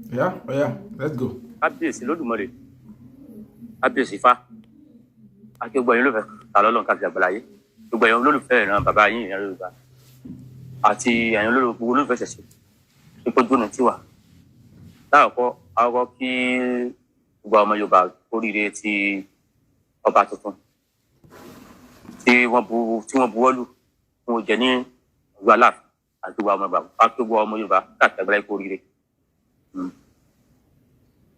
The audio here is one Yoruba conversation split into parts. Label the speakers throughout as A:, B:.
A: Yeah, oh yeah, let's go.
B: Kábíyèsí lódùmarè, kábíyèsí Ifá, àti gbogbo ẹ̀yin olólùfẹ́ ta lọ́lọ́run káàkiri àgbáláyé, gbogbo ẹ̀yin olólùfẹ́ ìran bàbá yín, ìran Yorùbá, àti ẹ̀yin olólùfẹ́ olólùfẹ́ ṣẹ̀ṣẹ̀ ipò dúnú tiwa. Láàkọ́ àkọ́kọ́, kí gbogbo ọmọ Yorùbá oríire ti ọba tuntun tí wọ́n buwọ́lù fún oúnjẹ ní ọjọ́ Aláàfin, àti gbogbo ọmọ Yorùbá, àti gbogbo ọmọ Yorùbá káàkiri àgbáláyé kú oríire.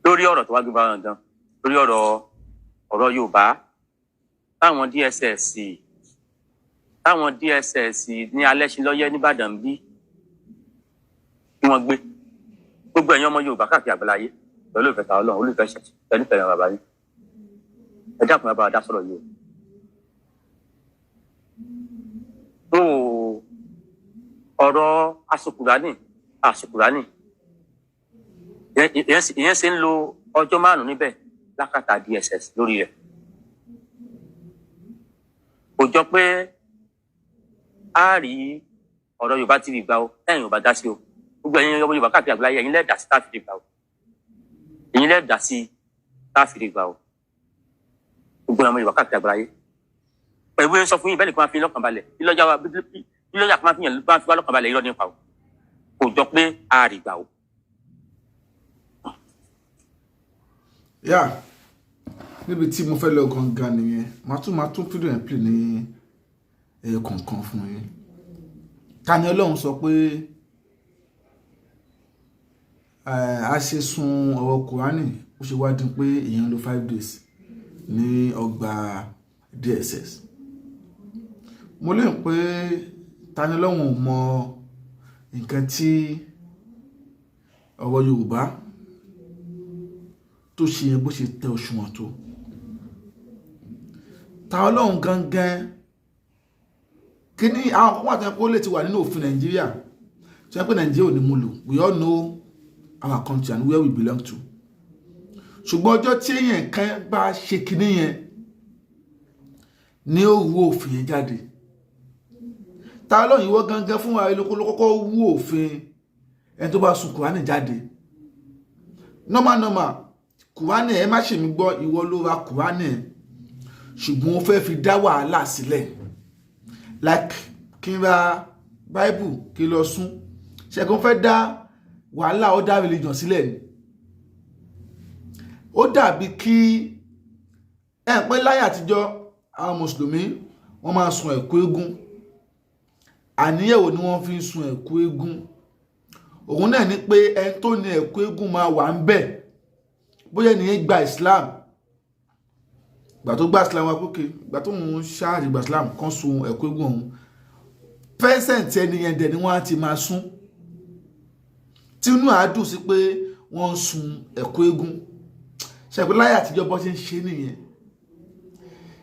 B: Lórí ọ̀rọ̀ tó wá gbé bá wọn gan, lórí ọ̀rọ̀ Yorùbá táwọn DSS ní Alẹ́ṣinlọ́yẹ́ nìbàdàn bí tí wọ́n gbé gbogbo ẹ̀yin ọmọ Yorùbá káàkiri àgbáláyé pẹ̀lú ìfẹ́ ta Ọlọ́run, olùfẹ́ ṣẹ̀ṣẹ̀ pẹ̀lú ìfẹ́ bàbá yín, ẹ dákun, ẹ bá wa dá sọ̀rọ̀ yìí o. Ọ̀rọ̀ asokùránì asokùránì ìyẹn ṣe ń lo ọjọ́ 5 níbẹ̀ lákàtà DSS lórí rẹ̀, kò jọ pé a rí ọ̀rọ̀ Yorùbá TV gbà o. Ẹ̀yin Yorùbá dá sí o. Gbogbo ẹ̀yin ọmọ Yorùbá káàkiri àgbáláyé, ẹ̀yin lẹ́ẹ̀dá sí táàfìrí gbà o, ẹ̀yin lẹ́ẹ̀dá sí táàfìrí gbà o. Gbogbo ọmọ Yorùbá káàkiri àgbáláyé, pẹ̀lú ẹ̀ sọ fún yín bẹ́ẹ̀ ni kí wọ́n fi lọ́kàn balẹ̀, ìlọ́jà wa ìlọ́jà kí wọ́n fi yàn wọ́n fi wá lọ́kàn balẹ̀, irọ́ nípa o. Kò jọ pé a rí gbà o.
A: Yeah, níbi tí mo fẹ́ lọ gangan nìyẹn. Màá tún fídíò yẹn play ní ẹyọ kọ̀ọ̀kan fún yín. Tani Ọlọ́run sọ pé a ṣe sun ọ̀rọ̀ Kùránì, ó ṣe wá dín pé èèyàn lò 5 days ní ọgbà DSS? Mo lérò pé Tani Ọlọ́run ò mọ nǹkan tí ọ̀rọ̀ Yorùbá tó ṣe yẹn, bó ṣe tẹ òṣùwọ̀n tó. Ta Ọlọ́run gangan, kí ní àwọn kan wà tó yẹ kó lè ti wà nínú òfin Nàìjíríà tó yẹ pé Nàìjíríà ò ní mú lò. We all know our country and where we belong to. Ṣùgbọ́n ọjọ́ tí èèyàn kan bá ṣe kinní yẹn ní ó wú òfin yẹn jáde. Ta Ọlọ́run, ìwọ gangan fún wa ló kọ́kọ́ wú òfin ẹni tó bá sun Kùránì jáde. Normal normal, Kùránì, ẹ má ṣe mí gbọ́, ìwọ ló ra Kùránì ẹ, ṣùgbọ́n ó fẹ́ fi dá wàhálà sílẹ̀, like kí n ra Bible kí n lọ sún ṣẹ́gun, fẹ́ dá wàhálà other religion sílẹ̀ ni. Ó dàbí kí ẹ pé láyé àtijọ́, àwọn mùsùlùmí, wọ́n máa sun ẹ̀kú eégún. Àníyẹ̀wò ni wọ́n fi ń sun ẹ̀kú eégún. Òun náà ni pé ẹni tó ní ẹ̀kú eégún máa wà ń bẹ̀, bóyá ènìyàn gba Islam. Gbà tó gba Islam wa kókè, gbà tó ń ṣáàjì gba Islam kan, sun ẹ̀kú eégún ọ̀hún, present ẹni yẹn dẹ̀ ni wọ́n á ti máa sún, tí inú àádùn sí pé wọ́n ń sun ẹ̀kú eégún. Ṣẹ̀pẹ́ láyé àtijọ́, bọ́ ṣe ń ṣe nìyẹn.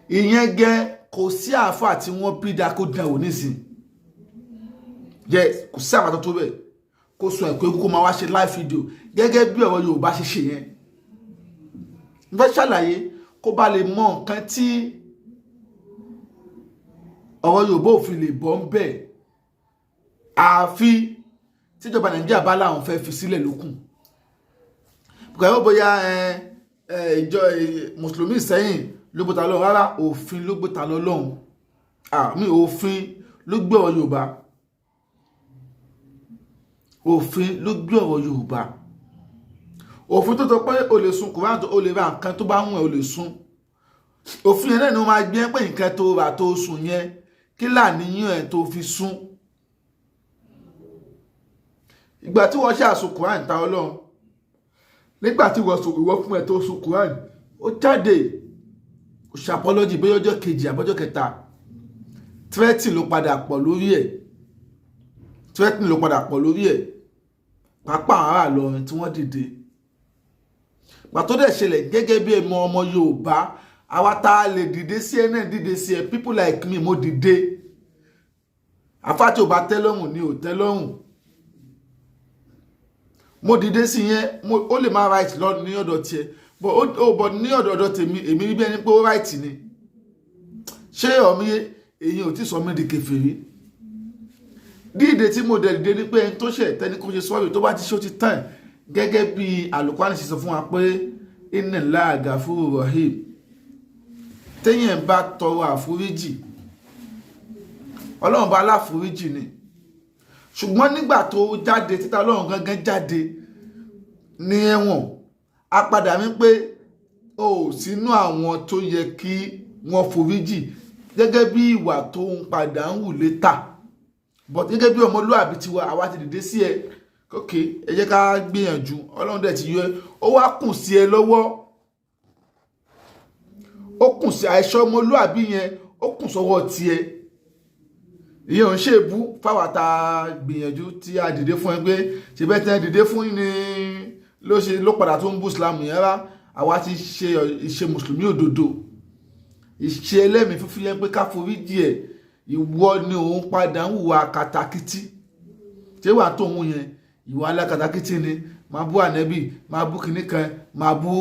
A: Ìyẹn gẹ́, kò sí àáfàá tí wọ́n bí dáa kó dán wò nísìn. Yes, kò sí àáfàá tó tó bẹ́ẹ̀ kó sun ẹ̀kú eégún, kó máa wá ṣe live video gẹ́gẹ́ bí ọ̀rọ̀ Yorùbá ṣe ṣe yẹn. N fẹ́ ṣàlàyé kó bá lè mọ nǹkan tí ọ̀rọ̀ Yorùbá òfin lè bọ́ ń bẹ̀, àfi tíjọba Nàìjíríà bá láwọn fẹ́ fi sílẹ̀ lókun. Bùkà bóyá ìjọ mùsùlùmí sẹ́yìn ló gbé ta lọ́hùn. Rárá, òfin ló gbé ta lọ́hùn. Àmì òfin ló gbé ọ̀rọ̀ Yorùbá, òfin ló gbé ọ̀rọ̀ Yorùbá. Òfin tó sọ pé o lè sun Kùránì, o lè ra nǹkan tó bá wùn ẹ́, o lè sun, òfin yẹn náà ni wọ́n máa gbé pé nǹkan tó rà tó sùn yẹn, kí làníyàn ẹ̀ tó fi sún? Ìgbà tí wọ́n ṣe àsun Kùránì, ta Ọlọ́run, nígbà tí wọ́n sùn, ìwọ fún ẹ tó sun Kùránì, ó jáde, ó ṣe apology, bóyá ọjọ́ kejì àbọ́jọ́ kẹta. Threatening ló padà pọ̀ lórí ẹ̀, threatening ló padà pọ̀ lórí ẹ̀, pàápàá àwọn ará Ìlọrin tí wọ́n dìde. Gbà tó dẹ̀ ṣẹlẹ̀, gẹ́gẹ́ bí ẹmọ ọmọ Yorùbá, àwa tá a lè dìde sí ẹ náà dìde sí ẹ. People like me, mo dìde. Àfáà tí ò bá tẹ́ lọ́rùn ni ò tẹ́ lọ́rùn. Mo dìde sí yẹn. Ó lè má right lọ ní ọ̀dọ̀ tiẹ̀, but ó but ní ọ̀dọ̀ tèmi, èmi rí bí ẹni pé ó right ni. Ṣé ọ̀mí èyí ò tí sọ mí di kèfèrí? Dídè tí mo dẹ̀ dìde ni pé ẹni tó ṣẹ̀ tẹ́ni kó ṣe sorry, tó bá ti ṣe, ó ti tán. Gẹ́gẹ́ bí Àlùkùránì ṣe sọ fún wa pé inna Allaha gafurur rahim, téèyàn bá tọrọ àforíjì, Ọlọ́run bá aláforíjì ni. Ṣùgbọ́n nígbà tó jáde títà, Ọlọ́run gangan jáde ní ẹ̀wọ̀n, a padà mí pé o ò sínú àwọn tó yẹ kí wọ́n foríjì gẹ́gẹ́ bí ìwà tó ń padà ń wù later. But gẹ́gẹ́ bí ọmọlúwàbí tiwa, àwa ti dìde sí ẹ. Ok, ẹ jẹ́ ká gbìyànjú. Ọlọ́run dẹ̀ ti yọ ẹ, ó wá kùn sí ẹ lọ́wọ́, ó kùn sí àìṣọ́ ọmọlúwàbí yẹn, ó kùn sọ́wọ́ tiẹ̀. Ìyẹn ò ń ṣèbú fáwọn tá a gbìyànjú tí a dìde fún ẹ pé ṣe bẹ́ẹ̀ tẹ́ dìde fún ni ló ṣe ló padà tó ń bú Islam yẹn rárá. Àwa ti ṣe ìṣe mùsùlùmí òdodo, ìṣe ẹlẹ́mìí fífi yẹn pé ká forí jì ẹ̀. Ìwọ ni òun padà ń hùwà katakítí. Ṣé wàá tó òun yẹn, ìwà alákatakítí ni, máa bú ànẹ́bì, máa bú kinní kan, máa bú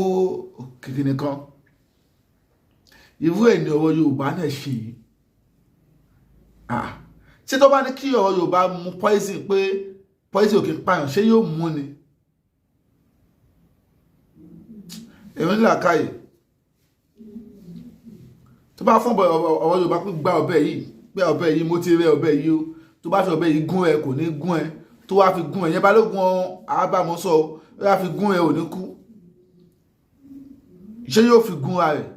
A: kinní kan. Irú ẹ̀ ní ọ̀rọ̀ Yorùbá náà ṣe yìí. Ṣé tó bá ní kí ọ̀rọ̀ Yorùbá mu poison, pé poison ò kí ń pààyàn, ṣé yóò mú ni? Èmi ní làákàyè tó bá fún ọ̀rọ̀ Yorùbá pé gba ọ̀bẹ yìí, pé ọ̀bẹ yìí, mo ti rẹ ọ̀bẹ yìí o, tó bá fi ọ̀bẹ yìí gún ẹ, kò ní gún ẹ. Tó wá fi gún ẹ yẹn, balógun àbámọ́sọ, ó wá fi gún ẹ, ò ní kú. Ṣé yóò fi gún ara rẹ̀?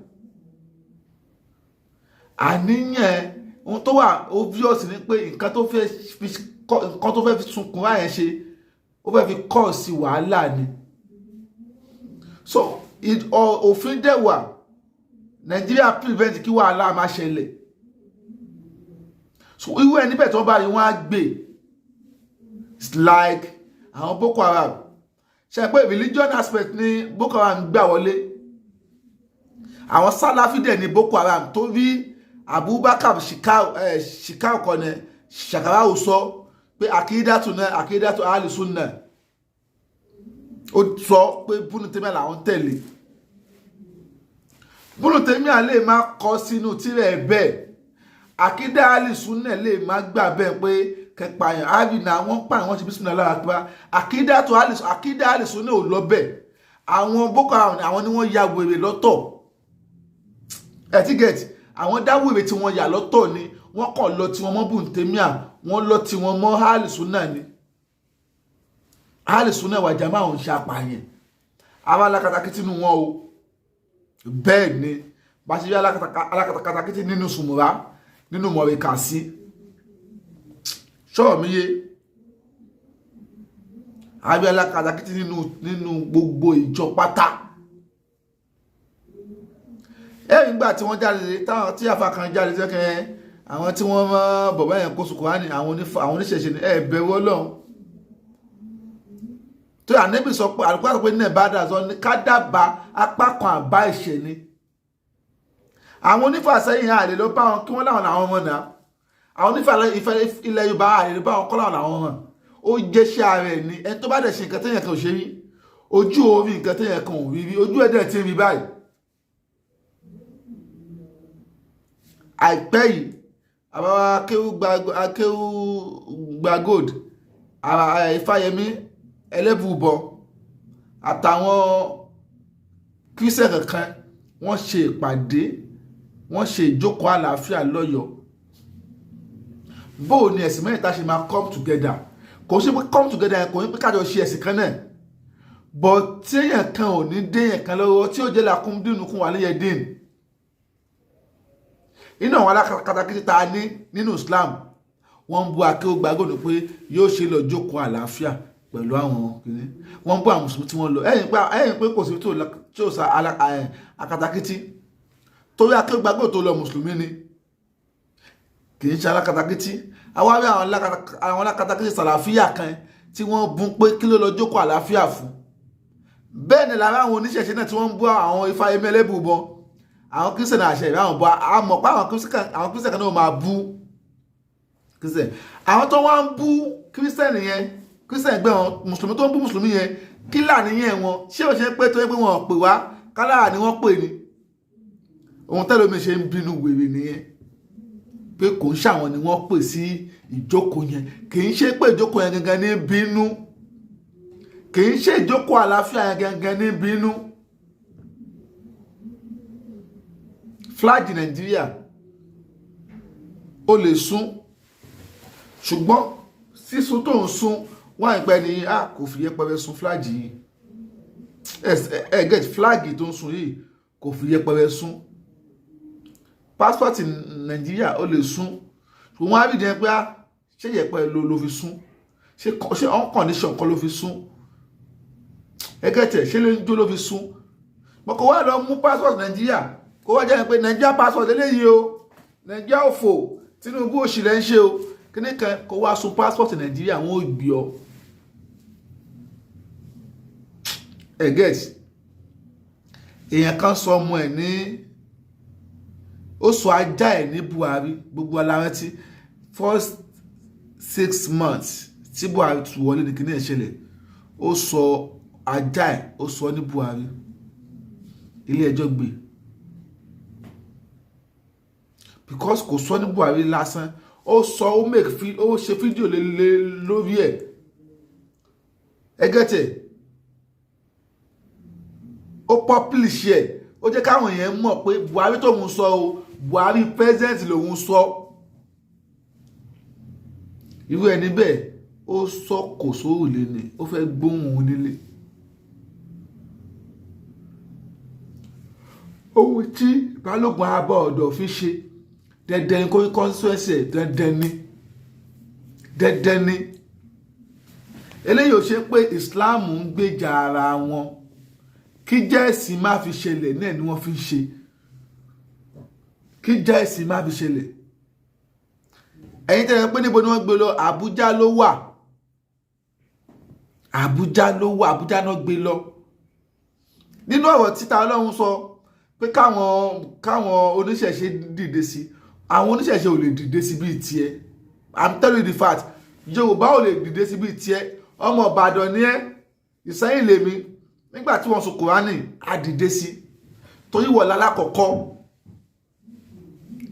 A: Àníyàn ohun tó wà obvious ni pé nǹkan tó fẹ́ fi sunkún ráyẹn ṣe, ó fẹ́ fi kọ́ sí wàhálà ni. So òfin dẹ̀ wà, Nàìjíríà prevent kí wàhálà má ṣẹlẹ̀. So irú ẹ̀ níbẹ̀ tó bá rí, wọ́n á gbé. It's like àwọn Boko Haram ṣe pé religion aspect ni Boko Haram gbà wọlé. Àwọn Sálàfí dẹ̀ ní Boko Haram tó rí Abubakar Shekau kọ́ni Shekau sọ pé akídàtú náà, akídàtú alìsúnà, ó sọ pé Bùnú Tẹ́míà làwọn tẹ̀lé. Bùnú Tẹ́míà lè má kọ sínú tirẹ̀ bẹ́ẹ̀, akídà alìsúnà lè má gbà bẹ́ẹ̀ pé kẹpààyàn àbínà wọ́n pààyàn, wọ́n ti bí sínú alára pé akídàtú akídà alìsúnà ò lọ bẹ́ẹ̀. Àwọn Boko Haram, àwọn ni wọ́n ya wèrè lọ́tọ̀ ẹ̀ tí get. Àwọn dáwèrè tí wọ́n yà lọ́tọ̀ ni. Wọ́n kàn lọ tí wọ́n mọ́ Bùnú Tẹ́míà, wọ́n lọ tí wọ́n mọ́ alìsúnà ni. Alìsúnà wà jàmá, àwọn ṣe apààyàn, àwọn alákatakítí nínú wọn o. Bẹ́ẹ̀ ni bá ṣe rí alákatakítí nínú sùmùrà, nínú mọ̀rẹ̀kàsí. Ṣọ́ọ̀ mi yé àbí? Alákatakítí nínú gbogbo ìjọ pátá. Ẹ̀yìn gbà tí wọ́n jáde táwọn tí afa kan jáde sẹ́kẹ̀, àwọn tí wọ́n mọ́ bọ̀bá yẹn kó sùkúránì, àwọn oníṣẹ̀ṣe ni. Ẹ bẹ̀rù Ọlọ́run tó ànẹ́bì sọ pé àlùkò sọ pé ní ẹ̀bá sọ ní ká dábàá apá kan àbá ẹ̀ṣẹ̀ ni. Àwọn onífàsẹ́yìn àlè ló bá wọn kí wọ́n láwọn làwọn ọmọ náà. Àwọn onífà ilẹ̀ Yorùbá àlè ló bá wọn kọ́ láwọn làwọn ọmọ. Ó jẹ́ṣẹ́ ara ẹ̀ ni. Ẹni tó bá dẹ̀ ṣe nǹkan téèyàn kan ò ṣe rí, ojú orí nǹkan téèyàn kan ò rí rí, ojú ẹ̀ dẹ̀ ti rí báyìí. Àìpẹ́ yìí, àbáwá akéwú gba gold, Ifáyẹmí Ẹlẹ́bùbọn àtàwọn kírísẹ̀ kankan, wọ́n ṣe ìpàdé, wọ́n ṣe ìjókòó àlàáfíà lọ́yọ̀ọ́. Bóò ni ẹ̀sìn mẹ́ta ṣe máa come together? Kò ṣe pé come together yẹn, kò ní pé kájọ ṣe ẹ̀sìn kan náà, but tí èèyàn kan ò ní déèyàn kan lọ́wọ́ tí ó jẹ́ làkún dínú kún wà léyẹ dín inú. Àwọn alákatakítí ta ní nínú Islam, wọ́n ń bú akéwògbàgòdò pé yóò ṣe lọ jókòó àlàáfíà pẹ̀lú àwọn kìnní. Wọ́n ń bú àwọn mùsùlùmí tí wọ́n lọ. Ẹ̀yìn pé kò sí tí ó sa akatakítí torí akéwògbàgòdò tó lọ, mùsùlùmí ni, kì í ṣe alákatakítí. Àwọn àrí àwọn alákatakítí sàlàfíà kan tí wọ́n bú pé kí ló lọ jókòó àlàáfíà fún. Bẹ́ẹ̀ ni lára àwọn oníṣẹ̀ṣe náà tí wọ́n ń bú àwọn Ifáyẹmí Ẹlẹ́bùbọn, àwọn kírísítẹ̀nì àṣẹ ìbáwọn bọ́. Àmọ̀ pé àwọn kírísítẹ̀nì kan náà máa bú kírísítẹ̀nì. Àwọn tó wá ń bú kírísítẹ̀nì yẹn, kírísítẹ̀nì gbẹ́ wọn, mùsùlùmí tó ń bú mùsùlùmí yẹn, kí làníyàn wọn? Ṣé ò ṣe pé tó yẹ pé wọn ò pè wá kálára ni wọ́n pè ní? Ohun tẹ́lẹ̀ omi ṣe ń bínú wèrè nìyẹn, pé kò ń ṣàwọn ni wọ́n pè sí ìjókòó yẹn. Kì í ṣe pé ìjókòó yẹn gangan ní bínú. Kì í ṣe ìjókòó àlàáfíà yẹn gangan ní bínú. Flag Nàìjíríà ó lè sún, ṣùgbọ́n sísun tó ń sún wọ́n àìpẹ́ ni a kò fi yẹpẹrẹ sun flag yìí. Ẹ get flag tó ń sun yìí, kò fi yẹpẹrẹ sun. Passport Nàìjíríà ó lè sún, ṣùgbọ́n wọ́n á rí jẹ́ pé ṣé yẹpẹrẹ ló fi sún, ṣé on condition kan ló fi sún? Ẹ get ẹ̀? Ṣé ló ń jó ló fi sún? Mo kò wá lọ mú passport Nàìjíríà, kó wá jẹ́ pé Nàìjíríà passport eléyìí o, Nàìjíríà òfò, Tinubu òṣìlẹ̀ ń ṣe o, kíní kan, kó wá sun passport Nàìjíríà, wọn ò gbé ọ. Ẹ get? Èèyàn kan sọ ọmọ ẹ̀ ní, ó sọ ajá ẹ̀ ní Buhari. Gbogbo alárántí first 6 months tí Buhari tún wọlé ní kíní ẹ̀ ṣẹlẹ̀. Ó sọ ajá ẹ̀, ó sọ ní Buhari, ilé ẹjọ́ gbé, because kò sọ ní Buhari lásán, ó sọ, ó make, ó ṣe fídíò lé lórí ẹ̀. Ẹ get ẹ̀? Ó publish ẹ̀, ó jẹ́ káwọn èèyàn mọ̀ pé Buhari tóun sọ o, Buhari president lòun sọ. Irú ẹni bẹ́ẹ̀, ó sọ kò sóòlè ni, ó fẹ́ gbóhùn onílé. Ohun tí Balógun Abọ́ ọ̀dọ̀ fi ṣe dandan kó constituency ẹ̀, dandan ni, dandan ni. Eléyìí ò ṣe pé Islam ń gbèjà ara wọn, kí jẹ́ẹ̀sì má fi ṣẹlẹ̀ náà ni wọ́n fi ń ṣe, kí jẹ́ẹ̀sì má fi ṣẹlẹ̀. Ẹ̀yin tẹ́lẹ̀ pé níbo ni wọ́n gbé lọ? Àbújá ló wà, Àbújá ló wà, Àbújá náà gbé lọ. Nínú ọ̀rọ̀ títa Ọlọ́run sọ pé káwọn oníṣẹ̀ṣe dìde sí, àwọn oníṣẹ̀ṣe ò lè dìde sí bíi tiẹ̀. I'm telling you the fact. Yorùbá ò lè dìde sí bíi tiẹ̀. Ọmọ Ìbàdàn ni ẹ́, Ìsẹ́yìn lèmi. Nígbà tí wọ́n sọ Kùránì, á dìde sí, torí wọ̀ lálákọ̀ọ́kọ́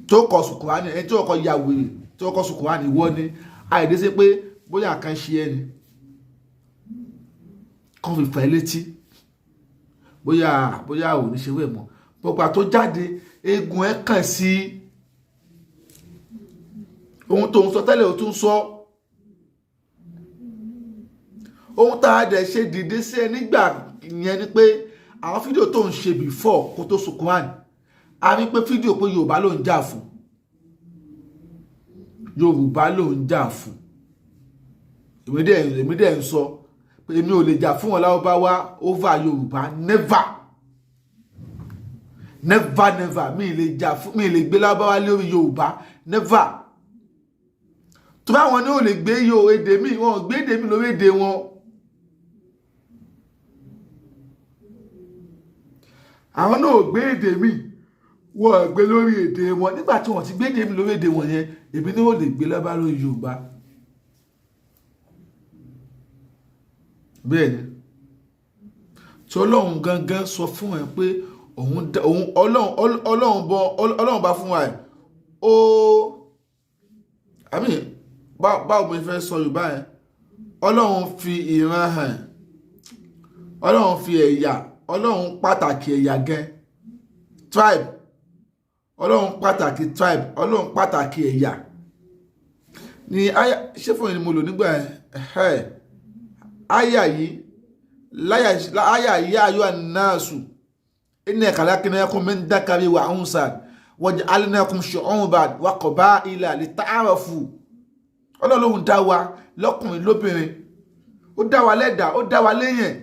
A: tó kọ̀ sùn Kùránì, ẹni tí ó kọ́ ya wèrè tí ó kọ́ sùn Kùránì wọ́ ni. Àìdí sí pé bóyá kan ṣe ẹ́ ni kàn fi fà ẹ́ létí, bóyá ò ní ṣe wẹ̀ mọ́. Gbogbo tó jáde, eegun ẹ̀ kàn sí ohun tó ń sọ tẹ́lẹ̀, ó tún sọ ohun tá a dẹ̀ ṣe dìde sí ẹ nígbà yẹn ni pé àwọn fídíò tó ń ṣe before kó tó sùn Quran, a rí pé fídíò pé Yorùbá ló ń jà fún, Yorùbá ló ń jà fún. Èmi dẹ̀ ń sọ pé èmi ò lè jà fún wọn Lárúbáwá over Yorùbá. Never, never, never. Mi lè jà fún, mi lè gbé Lárúbáwá lórí Yorùbá, never. Tó bá wọn ní ò lè gbé yo èdè mi, wọn ò gbé èdè mi lórí èdè wọn. Àwọn náà ò gbé èdè mi, wọn ò gbé lórí èdè wọn. Nígbà tí wọn ti gbé èdè mi lórí èdè wọn yẹn, èmi ní ò lè gbé Lárúbáwá lórí Yorùbá. Bẹ́ẹ̀ ni tí Ọlọ́run gangan sọ fún ẹ pé òun Ọlọ́run bọ, Ọlọ́run bá fún wa ẹ̀ ó àmì. Báwo mo fẹ́ sọ Yorùbá yẹn? Ọlọ́run fi ìran hàn, Ọlọ́run fi ẹ̀yà, Ọlọ́run pàtàkì ẹ̀yà gan, tribe. Ọlọ́run pàtàkì tribe, Ọlọ́run pàtàkì ẹ̀yà ni. Aya ṣé fún ni mo lò nígbà ẹ̀ aya yìí láyà aya yìí: "Ayọ́ an-nasu inna khalaqnakum min dhakarin wa unsa waja'alnakum shu'uban wa qaba'ila lita'arafu." Ọlọ́run lóhun dá wa lọ́kùnrin lóbìnrin, ó dá wa lẹ́dà, ó dá wa léyàn,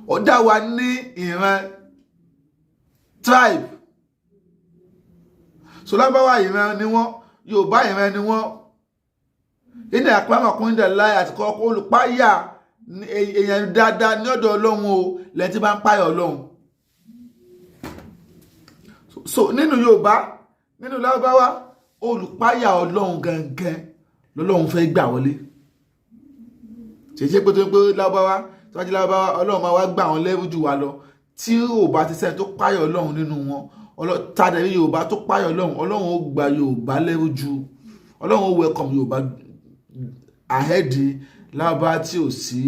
A: ó dá wa ní ìran, tribe. So Lárúbáwá ìran ni wọ́n, Yorùbá ìran ni wọ́n. Inna akramakum indallahi atqakum. Olùpáyà èèyàn dáadáa ní ọ̀dọ̀ Ọlọ́run o lẹ́yìn tí bá ń páyà Ọlọ́run. So nínú Yorùbá, nínú Lárúbáwá, olùpáyà Ọlọ́run gangan lọ́lọ́run fẹ́ gbà wọlé. Ṣèṣe pé tó ń pé Lárúbáwá tó bá jẹ́ Lárúbáwá, Ọlọ́run máa wá gbà wọn lẹ́rú jù wá lọ. Tí ò bá ti sẹ́ni tó páyà Ọlọ́run nínú wọn, tàdé Yorùbá tó páyà Ọlọ́run, Ọlọ́run ó gba Yorùbá lẹ́rú ju, Ọlọ́run ó welcome Yorùbá ahead. Lárúbáwá tí ò sí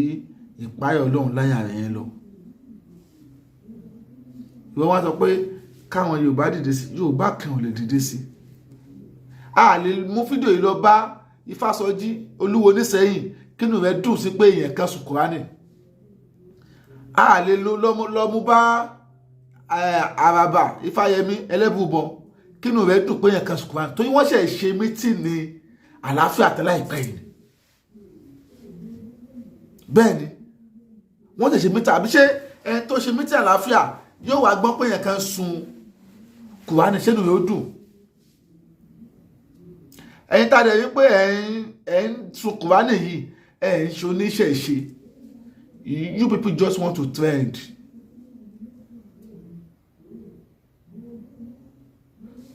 A: ìpáyọ̀ Ọlọ́run láyà rẹ̀ yẹn lọ. Ìwọ wá sọ pé káwọn Yorùbá dìde sí. Yorùbá kan ò lè dìde sí. A lè mú fídíò yìí lọ bá Ifásọjí Olúwo nísẹ̀yìn, kínú rẹ̀ dùn sí pé èèyàn kan sùn Kùránì. A lè lọ́mú bá Àràbà Ifáyẹmí Ẹlẹ́bùbọn, kínú rẹ̀ dùn pé èèyàn kan sùn Kùránì, torí wọ́n ṣe ṣe meeting àlàáfíà tẹ́lá ìpẹ́ yìí. Bẹ́ẹ̀ ni wọ́n ṣe ṣe meeting. Àbí ṣé ẹni tó ṣe meeting àlàáfíà yóò wá gbọ́ pé èèyàn kan sun Kùránì, ṣé inú rẹ̀ ó dùn? Ẹ̀yin tá a dẹ̀ rí pé ẹ̀ ń sun Kùránì yìí, ẹ̀ ń ṣe oníṣẹ̀ṣe. You people just want to trend.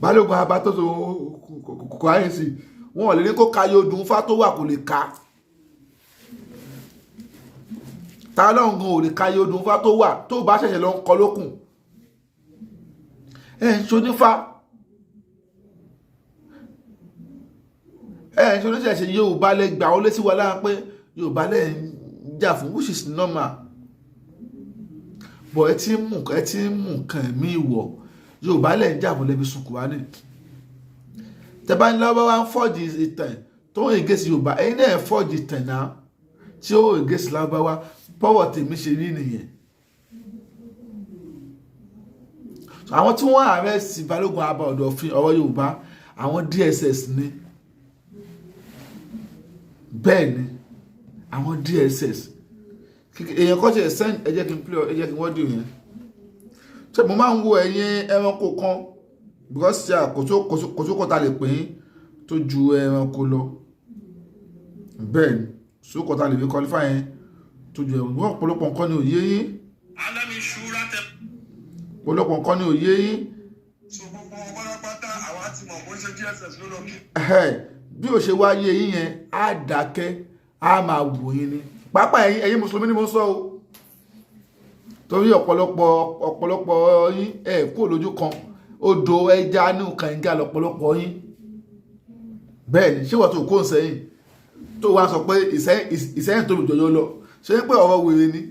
A: Balógun Abba tó so Kùránì sí, wọn ò lè ní kó ka yóò fá tó wà, kò lè ka. Ta lóhùn gan ò lè ka yóò fá tó wà tó bá ṣẹ̀ṣẹ̀ lọ ń kọ lókùn. Ẹ̀ ń ṣe onífá, ẹ̀ ń ṣe oníṣẹ̀ṣe. Yorùbá lẹ gbà ó lé sí wa lára pé Yorùbá lẹ ń jà fún, which is normal, but ẹ ti ń mú nǹkan ẹ̀mí ìwọ̀. Yorùbá lẹ ń jà fún lẹ́bi sun Kùránì. Tẹ́bá ní lọ́wọ́ wá ń fọ́ọ̀jì ìtàn tó ń against Yorùbá, ẹ̀yin náà fọ́ọ̀jì ìtàn náà tí ó against Lárúbáwá. Pọ́wọ̀ tèmi ṣe rí nìyẹn. Àwọn tí wọ́n arrest Balógun Abba Ọ̀dọ̀fin ọ̀rọ̀ Yorùbá, àwọn DSS ni. Bẹ́ẹ̀ ni, àwọn DSS. Èèyàn kan ṣe send, ẹ jẹ́ kí n play, ẹ jẹ́ kí n wọ́dìí yẹn. Ṣé mo máa ń wo ẹ̀yin ẹranko kan, because kò tó kọ́ta lè pè é tó ju ẹranko lọ. Bẹ́ẹ̀ ni, sókòtà lè fi qualify yẹn tó ju ẹranko. Ọ̀pọ̀lọpọ̀ nǹkan ni òye yín, ọ̀pọ̀lọpọ̀ nǹkan ni òye yín.
C: So gbogbo wọn pátápátá, àwa ti mọ̀ bó ṣe DSS ló lọ kí.
A: Bí ó ṣe wáyé yín yẹn, á dákẹ́, á máa wò yín ni. Pàápàá ẹ̀yin mùsùlùmí ni mo ń sọ o, torí ọ̀pọ̀lọpọ̀ yín ẹ̀ kúrò lójú kan, odò ẹja ní kànga lọ̀pọ̀lọpọ̀ yín. Bẹ́ẹ̀ ni. Ṣé wọ́n tó kó sẹ́yìn tó wá sọ pé Ìsẹ́yìn tóbi jọjọ lọ? Ṣé pé ọ̀rọ̀ wèrè ni?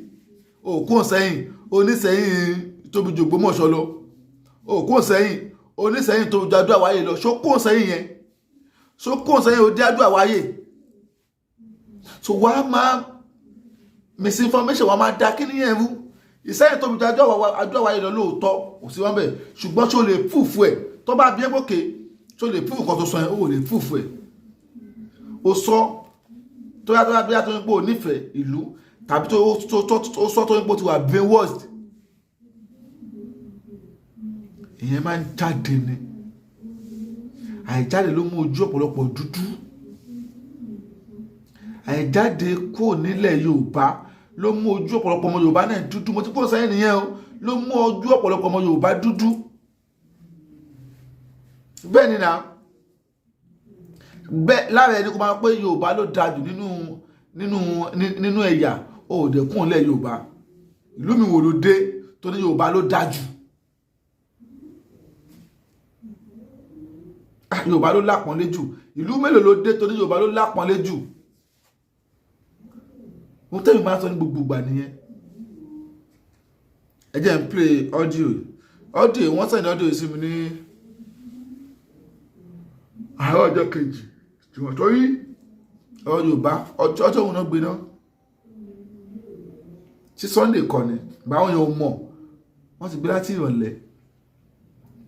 A: Òkú sẹ́yìn, onísẹ́yìn tóbi jù Ògbómọ̀ṣọ́ lọ. Òkú sẹ́yìn, onísẹ́yìn tóbi ju Adó Àwáyé lọ. Ṣó kó sẹ́yìn yẹn? Ṣó kó sẹ́yìn ó dé Adó Àwáyé? So wàá máa misinformation, wàá máa da kí nìyẹn rú. Ìsẹ́yìn tóbi ju Adó Àwáyé lọ lóòótọ́, kò sí wọn bẹ́ẹ̀, ṣùgbọ́n ṣó lè fùfú ẹ̀? Tó bá bí ẹ́ gòkè, ṣó lè fùfú kan tó sọ yẹn? Ó lè fùfú ẹ̀. Ó sọ tó yá tó yá bóyá tó ń pò nífẹ̀ẹ́ ìlú, tàbí tó sọ tó ń pò ti wà brainwashed. Ìyẹn máa ń jáde ni. Àìjáde ló mú ojú ọ̀pọ̀lọpọ̀ dúdú. Àìjáde kúrò nílẹ̀ Yorùbá ló mú ojú ọ̀pọ̀lọpọ̀ ọmọ Yorùbá náà dúdú. Mo ti kúrò sẹ́yìn nìyẹn o, ló mú ojú ọ̀pọ̀lọpọ̀ ọmọ Yorùbá dúdú. Bẹ́ẹ̀ ni náà, bẹ́ẹ̀ lára ẹni kó máa pé Yorùbá ló dáa jù nínú ẹ̀yà òdẹ̀kùn lẹ̀ Yorùbá. Ìlú mi wò ló dé tó ní Yorùbá ló dáa jù? Yorùbá ló lápọ́nlé jù. Ìlú mélòó ló dé tó ní Yorùbá ló lápọ́nlé jù? Mo tẹ́mi máa ń sọ ní gbogbo ìgbà nìyẹn. Ẹ jẹ́ n play audio. Wọ́n send audio sí mi ní àárọ̀ ọjọ́ kejì tí wọ́n torí ọ̀rọ̀ Yorùbá. Ọjọ́ òun náà gbé náà tí Sunday kọ́ ni báwọn yóò mọ̀. Wọ́n ti gbé láti ìrọ̀lẹ́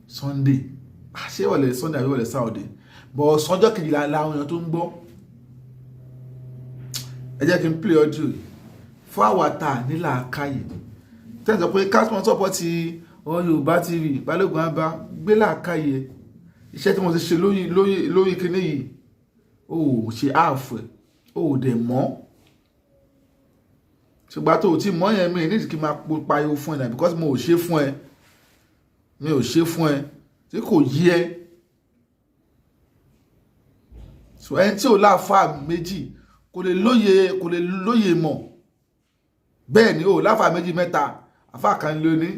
A: Sunday. Ṣé ìrọ̀lẹ́ Sunday àbí ìrọ̀lẹ́ Saturday? Bọ̀ ọ̀sán ọjọ́ kejì làwọn èèyàn tó ń gbọ́. Ẹ jẹ́ kí n play audio yìí fún àwa tá a nílà káyè tẹ́ ẹ̀ sọ pé Casmon support ọ̀rọ̀ Yorùbá TV. Balógun Abba gbé làákàyè. Iṣẹ́ tí mo ti ṣe lórí kíní yìí, ó ṣe ààfẹ́, ó dẹ̀ mọ́. Ṣùgbọ́n tó o ti mọ́ yẹn, mi nídìí kí n máa pariwo fún ẹ náà, because mo ò ṣe fún ẹ, mi ò ṣe fún ẹ tí kò yí ẹ. So ẹni tí ò láàfáà méjì kò lè lóye mọ̀. Bẹ́ẹ̀ ni, ò láàfáà méjì mẹ́ta, àfáà kan ló ní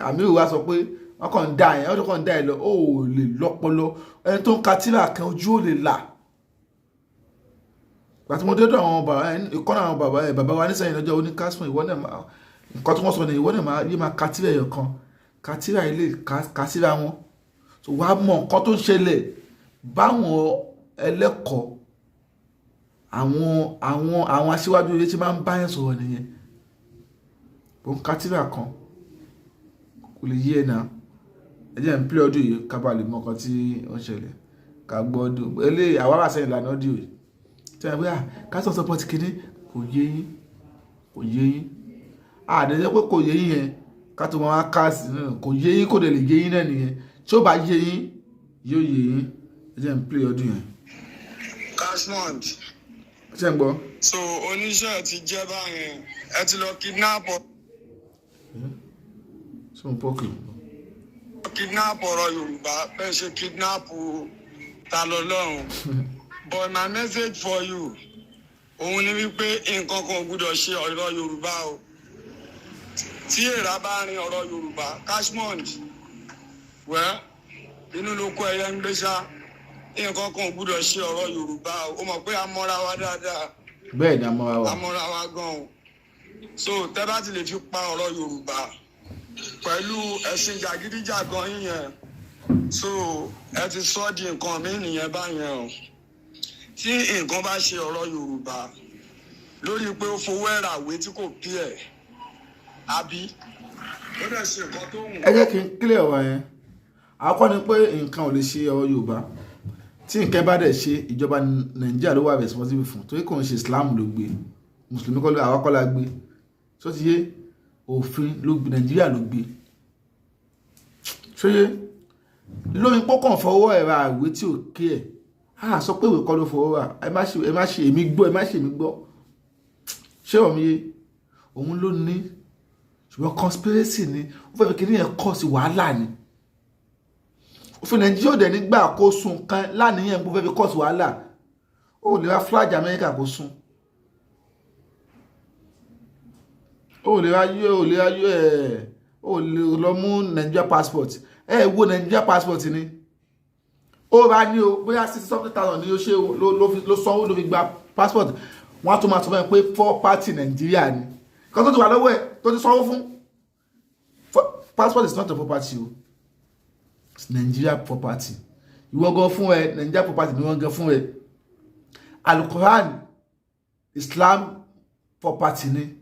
A: àmì ìwà sọ pé wọ́n kàn ń dá ẹ̀, wọ́n kàn ń dá ẹ lọ. Ó lè lọ́pọlọ. Ẹni tó ń ka tírà kan, ojú ò lè là. Gbàtí mo dédò àwọn bàbá, ìkọ́nà àwọn bàbá ẹ̀, bàbá wa nísìnyí lọ́jọ́ oníkásùn, ìwọ náà máa nǹkan tí wọ́n sọ ni ìwọ náà máa yé máa ka tírà ẹyọ kan, ka tírà ilé, ka síra wọn, so wàá mọ nǹkan tó ń ṣẹlẹ̀ báwọn ẹlẹ́kọ̀ọ́, àwọn aṣíwájú ilé tí máa ń bá yẹn sọ̀rọ̀ nìyẹn. Bó ń ka tírà kan, kò lè yé ẹ náà. Ẹ jẹ́ n play audio yìí ká bá lè mọ nǹkan tí ó ń ṣẹlẹ̀, ká gbọ́ audio eléyìí. Àwa wà sẹ́yìn ìlànà audio yìí tí wọ́n pẹ́ ká sọ support kínní, kò yé yín, kò yé yín. Àdéjẹ́ pé kò yé yín yẹn, ká tó wọn á káàsì náà, kò yé yín, kò dẹ̀ lè yé yín náà nìyẹn. Tí ó bá yé yín, yóò yé yín. Ẹ jẹ́ n play audio yẹn.
C: Cashmond.
A: Ṣé ń gbọ́?
C: So oníṣẹ́ ti jẹ́ báyẹn, ẹ ti lọ kidnap.
A: Ṣé mo pọ́kì?
C: Kidnap ọ̀rọ̀ Yorùbá, bẹ́ẹ̀ ṣe kidnap ta lọ lọ́rùn. But my message for you òun ni wípé nǹkan kan ò gbúdọ̀ ṣe ọ̀rọ̀ Yorùbá o. Tí èèrà bá rin ọ̀rọ̀ Yorùbá, Cashmond, well, inú ló kó ẹyẹ ń gbé ṣá. Nǹkan kan ò gbúdọ̀ ṣe ọ̀rọ̀ Yorùbá o. Ó mọ̀ pé a mọ́ra wa dáadáa.
A: Bẹ́ẹ̀ ni, a mọ́ra wa.
C: A mọ́ra wa gan o. So tẹ́ bá ti lè fi pa ọ̀rọ̀ Yorùbá pẹ̀lú ẹ̀sìn jàgídíjàgan yín yẹn, so ẹ ti sọ di nǹkan mí nìyẹn báyẹn o. Tí nǹkan bá ṣe ọ̀rọ̀ Yorùbá lórí pé ó fowó ẹ̀rà wé tí kò pí ẹ̀, àbí ó dẹ̀ ṣe nǹkan tó wù.
A: Ẹ jẹ́ kí n clear ọ̀rọ̀ yẹn. Àkọ́kọ́ ni pé nǹkan ò lè ṣe ọ̀rọ̀ Yorùbá. Tí nǹkan bá dẹ̀ ṣe, ìjọba Nàìjíríà ló wà responsible fún, torí kò ń ṣe Islam ló gbé, mùsùlùmí kọ́ ló, àwa kọ́ la gbé. Tó ti yé, òfin ló gbé, Nàìjíríà ló gbé. Ṣóyé lóyún pọ́kàn fọwọ́ ẹ̀rọ àwé tí ò kí ẹ̀ á sọ pé ìwé kọ́ ló fọwọ́ rà. Ẹ má ṣe èmi gbọ́, ẹ má ṣe èmi gbọ́. Ṣé ọ̀mi yé? Òun ló ní, ṣùgbọ́n conspiracy ni ó fẹ́ fi kí ní yẹn kọ́ sí wàhálà ni. Òfin Nàìjíríà ò dẹ̀ nígbà kó sun kan láníyàn kó fẹ́ fi kọ́ sí wàhálà. Ó lè ra flag Amẹ́ríkà kó sun, ó lè ra yó, ó lè ra yó ẹ̀, ó lè lọ mú Nigeria passport. Ẹ wo Nigeria passport ni ó ra ní o, bóyá 60 something thousand ni ó ṣe ló sanwó ló fi gba passport. Wọ́n á tún máa sọ fún ẹ pé property Nàìjíríà ni kan tó ti wà lọ́wọ́ ẹ̀ tó ti sanwó fún. Passport is not a property o, it's Nigeria property. Ìwọ gan fún ẹ, Nigeria property ni wọ́n gan fún ẹ. Alukoran, Islam property ni,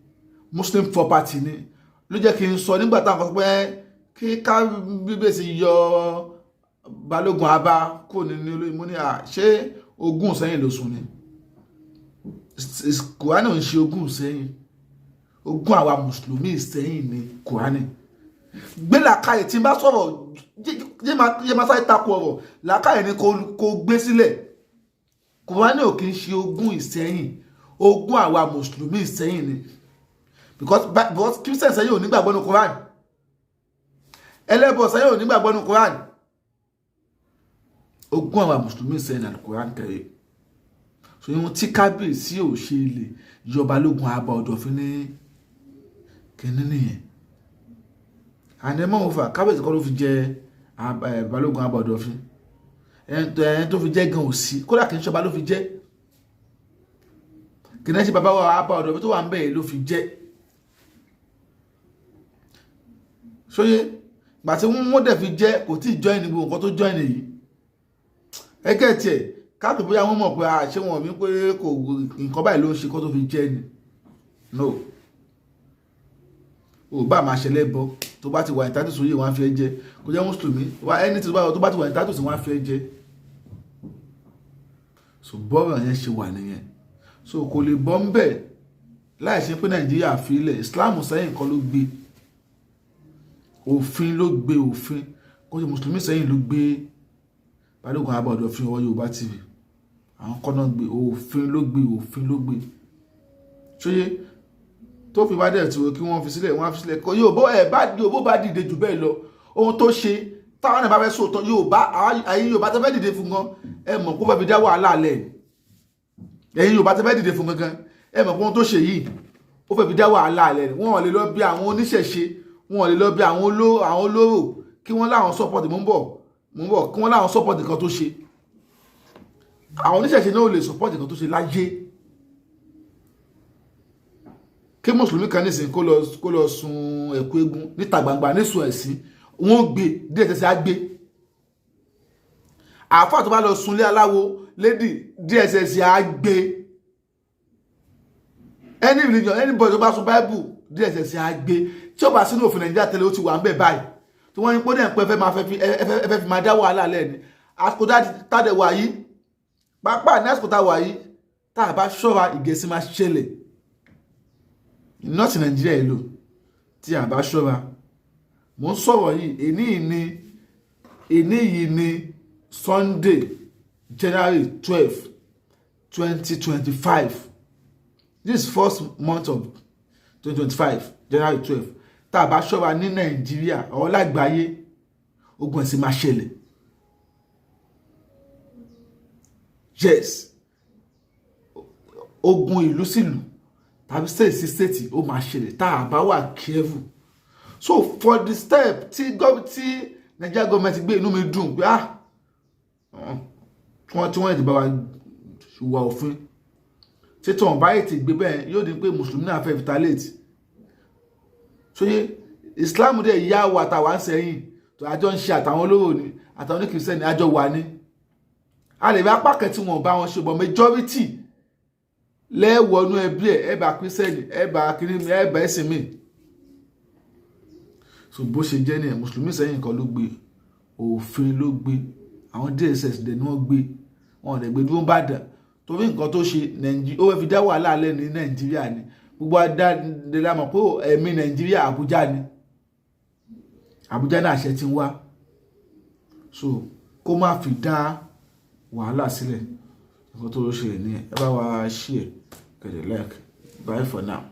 A: Muslim property ni. Ló jẹ́ kí n sọ nígbà táwọn kan sọ pé kí ká bíbélì yọ Balógun Abá kò ní ní olóyìn, mo ní à ṣé ogún sẹ́yìn ló sùn ni? Kùránì ò ń ṣe ogún sẹ́yìn, ogún àwa mùsùlùmí sẹ́yìn ni Kùránì gbé. Làákàyè tí n bá sọ̀rọ̀, yé máa sáré takò ọ̀rọ̀. Làákàyè ni kò gbé sílẹ̀. Kùránì ò kì í ṣe ogún Ìsẹ́yìn, ogún àwa mùsùlùmí Ìsẹ́yìn ni, because Christian sẹ́yìn ò nígbàgbọ́ ní Quran, ẹlẹ́bọ̀ sẹ́yìn ò nígbàgbọ́ ní Quran. Ogún àwa mùsùlùmí sẹ́yìn ní Quran kẹrẹ. So ihun tí kábíyèsí ò ṣe lè yọ Balógun Abba Ọ̀dọ̀fin ní kínní nìyẹn. Àní mọ̀ fà kábíyèsí kọ́ ló fi jẹ Balógun Abba Ọ̀dọ̀fin. Ẹni tó fi jẹ́ gan ò sí, kódà kì í ṣọba ló fi jẹ́, kì í ṣe bàbá wa Abba Ọ̀dọ̀fin tó wà ń bẹ̀ ló fi jẹ́. Ṣóyé gbà tí wọ́n dẹ̀ fi jẹ́, kò tí ì join gbogbo nǹkan tó join yìí. Ẹgẹ́ tiẹ̀ káàpì, bóyá wọ́n mọ̀ pé ṣé wọn mi pé kò nǹkan báyìí ló ń ṣe kó tó fi jẹ́ ni. No, ò bá máa ṣẹlẹ̀ bọ́, tó bá ti wà ní tátùsù yìí, wọ́n á fi ẹ́ jẹ. Kò jẹ́ mùsùlùmí wá ẹni tó bá ti wà ní tátùsù, wọ́n á fi ẹ́ jẹ. So bọ́ọ̀rọ̀ yẹn ṣe wà nìyẹn. So kò lè bọ́ ń bẹ̀ láì ṣe pé Nàìjíríà fi ilẹ̀. Islam sẹ́yìn kan ló gbé, òfin ló gbé, òfin kó ṣe mùsùlùmí sẹ́yìn ló gbé Balógun Abba Ọ̀dọ̀fin. Ọwọ́ Yorùbá TV, àwọn kọ́nà gbé, òfin ló gbé, òfin ló gbé. Ṣóyé tó fi bá dẹ̀ tí kí wọ́n fi sílẹ̀, wọ́n á fi sílẹ̀. Kó yóò bó ẹ̀ bá yóò bó bá dìde jù bẹ́ẹ̀ lọ, ohun tó ṣe táwọn náà bá fẹ́ sòótọ́, Yorùbá, ẹ̀yin Yorùbá tẹ́ fẹ́ dìde fún gan, ẹ mọ̀ kó fẹ́ fi dá wàhálà lẹ̀. Ẹ̀yin Yorùbá tẹ́ fẹ́ dìde fún gangan, ẹ mọ̀ pé ohun tó ṣe yìí, ó fẹ́ fi dá wàhálà lẹ̀. Wọ́n lè lọ bí àwọn oníṣẹ̀ṣe, wọ́n lè lọ bí àwọn olóró kí wọ́n láwọn support. Mò ń bọ̀, mò ń bọ̀. Kí wọ́n láwọn support nǹkan tó ṣe, àwọn oníṣẹ̀ṣe náà ò lè support nǹkan tó ṣe láyé. Kí mùsùlùmí kan nísìnyí kó lọ sun ẹ̀kú eégún níta gbangba nísun ẹ̀sìn, wọ́n gbé DSS á gbé. Àáfàá tó bá lọ sunlé aláwo lédì, DSS á gbé. Any religion, anybody tó bá sun Bible, DSS á gbé. Tí ó bá sínú òfin Nàìjíríà tẹ́lẹ̀, ó ti wà ń bẹ̀ báyìí tí wọ́n ní pé dẹ̀ ń pẹ́ fẹ́ máa fẹ́ fi ẹ fẹ́ fi máa dá wàhálà lẹ́ni. Àsìkò tá dẹ̀ wà yìí, pápá ní àsìkò tá wà yìí, tá a bá ṣọ́ra, ìgẹ̀sí máa ṣẹlẹ̀. Not Nàìjíríà yìí lò. Tí a bá ṣọ́ra, mò ń sọ̀rọ̀ yìí, èní yìí ni Sunday, January 12, 2025. This is first month of 2025, January 12. Tá a bá ṣọ́ra ní Nàìjíríà ọ̀ lágbàáyé, ogun ẹ̀sìn máa ṣẹlẹ̀. Yes, ogun ìlú sílùú tàbí state sí state, ó máa ṣẹlẹ̀ tá a bá wà careful. So for the step tí Nigeria government gbé, inú mi dùn pé, ah, tí wọ́n ti bá wa wà òfin ṣé tí wọ́n bá yìí ti gbé bẹ́ẹ̀, yóò di pé mùsùlùmí náà fẹ́ retaliate. Sóyè Islam dẹ̀ yá wa tàwa ń sẹ́yìn tó àjọ ń ṣe, àtàwọn olóró ni, àtàwọn oníkìrìsìtẹ́nì, àjọ wà ní. A lè rí apá kan tí wọ́n bá wọn ṣe, but majority lẹ́wọ̀nú ẹbí ẹ̀, ẹ bá kírísítẹ́nì, ẹ bá kiri, ẹ bá ẹ̀sìn mi. So bó ṣe jẹ́ nìyẹn. Mùsùlùmí sẹ́yìn kan ló gbé, òfin ló gbé. Àwọn DSS dẹ̀ ni wọ́n gbé. Wọn ò dẹ̀ gbé dúró bàdàn torí nǹkan tó ṣe, ó fẹ́ fi dá wàhálà lẹ́ ní Nàìjíríà ni. Gbogbo adé la mọ̀ pé ẹ̀mí Nàìjíríà, Àbújá ni. Àbújá náà àṣẹ ti ń wá, so kó má fi dá wàhálà sílẹ̀. Nǹkan tó ṣe ní ẹ bá wa share, kẹ́ ẹ dẹ̀ like. Bye for now.